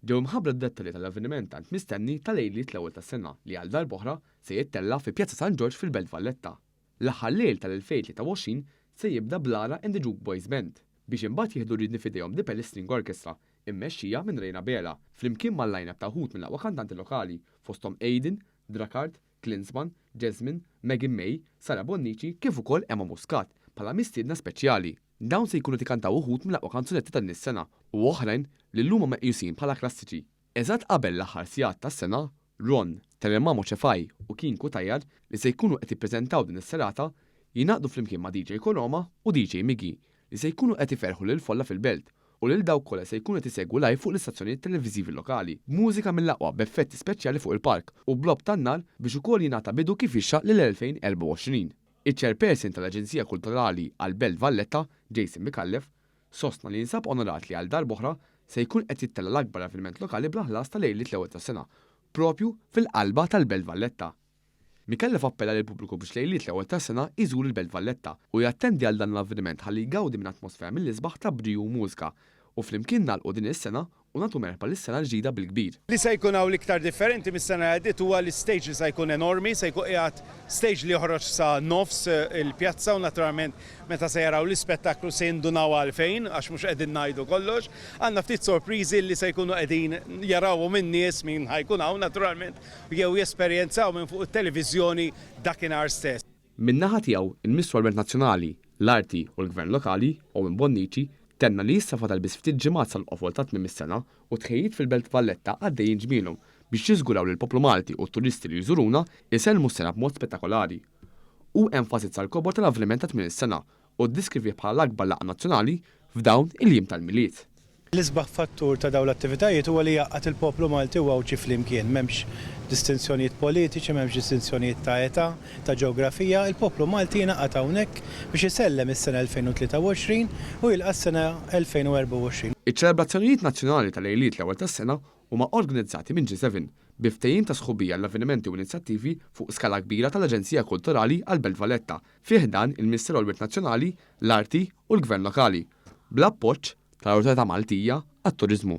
Ġew imħabbra d-dettalji tal-avveniment tant mistenni ta' lejliet l-ewwel tas-sena li għal darb'oħra se jittella' fi Pjazza San Ġorġ fil-Belt Valletta. L-aħħar lejl tal-2023 se jibda b'Lara and the Juke Boys Band biex imbagħad jieħdu r-riedni f'idejhom The Palace String Orchestra immexxija minn Rayna Abela flimkien mal-line-up ta' wħud mill-aqwa kantanti lokali fosthom Aidan, Drakard, Klinsmann, Jasmine, Megan May, Sara Bonnici kif ukoll Emma Muscat bħala mistiedna speċjali. Dawn se jkunu qed ikantaw uħud mill-aqwa kanzunetti ta' din is-sena u oħrajn li llum huma meqjusin bħala klassiċi. Eżatt qabel l-aħħar sigħat tas-sena, Ron, Telemamo Cefai u Keen Cutajar li se jkunu qed jippreżentaw din is-serata jingħaqdu flimkien ma' DJ Koroma u DJ Miggy li se jkunu qed iferrħu lill-folla fil-Belt u lil dawk kollha se jkunu qed isegwu live fuq l-istazzjonijiet televiżivi lokali b'mużika mill-aqwa b'effetti speċjali fuq il-palk u b'logħob tan-nar biex ukoll jingħata bidu kif jixraq lill-2024. Iċ-Chairperson tal-Aġenzija Kulturali għall-Belt Valletta, Jason Micallef, sostna li jinsab onorat li għal darb'oħra se jkun qed jittella' l-akbar avveniment lokali bla ħlas ta' lejliet l-ewwel tas-sena proprju fil-qalba tal-Belt Valletta. Micallef appella lill-pubbliku biex lejliet l-ewwel tas-sena jżur il-Belt Valletta u jattendi għal dan l-avveniment ħalli jgawdi minn atmosfera mill-isbaħ ta' briju u mużika u flimkien nagħlqu din is-sena u nagħtu merħba lis-sena l-ġdida bil-kbir. Li se jkun hawn l-iktar differenti mis-sena li għaddiet huwa l-istage li se jkun enormi, se jkun qiegħed stage li joħroġ sa nofs il-pjazza u naturalment meta se jaraw l-ispettaklu se jindunaw għalfejn għax mhux qegħdin ngħidu kollox. Għandna ftit sorpriżi li se jkunu qegħdin jarawhom in-nies min ħa jkun hawn naturalment jew jesperjenzaw minn fuq it-televiżjoni dakinhar stess. Min-naħa tiegħu, il-Ministru għall-Wirt Nazzjonali, l-Arti u l-Gvern Lokali, Owen Bonnici, tenna li issa fadal biss ftit ġimgħat sal-qofol ta' tmiem is-sena u t-tħejjijiet fil-Belt Valletta għaddejjin ġmielhom biex jiżguraw li l-poplu Malti u t-turisti li jżuruna jsellmu s-sena b'mod spettakolari. Hu enfasizza l-kobor tal-avveniment ta' tmiem is-sena u ddeskrivieh bħala l-akbar laqgħa nazzjonali f'dawn il-jiem tal-Milied. L-isbaħ fattur ta' dawn l-attivitajiet huwa li jgħaqqad il-poplu Malti u Għawdxi flimkien. M'hemmx distinzjonijiet politiċi, m'hemmx distinzjonijiet ta' età, ta' ġeografija, il-poplu Malti jingħaqad hawnhekk biex isellem is-sena 2023 u jilqa' s-sena 2024. Iċ-ċelebrazzjonijiet nazzjonali ta' lejliet l-ewwel tas-sena huma organizzati minn G7, bi ftehim ta' sħubija għall-avvenimenti u inizjattivi fuq skala kbira tal-Aġenzija Kulturali għall-Belt Valletta fi ħdan il-Ministeru għall-Wirt Nazzjonali, l-Arti u l-Gvern Lokali, bl-appoġġ tal-Awtorità Maltija għat-Turiżmu.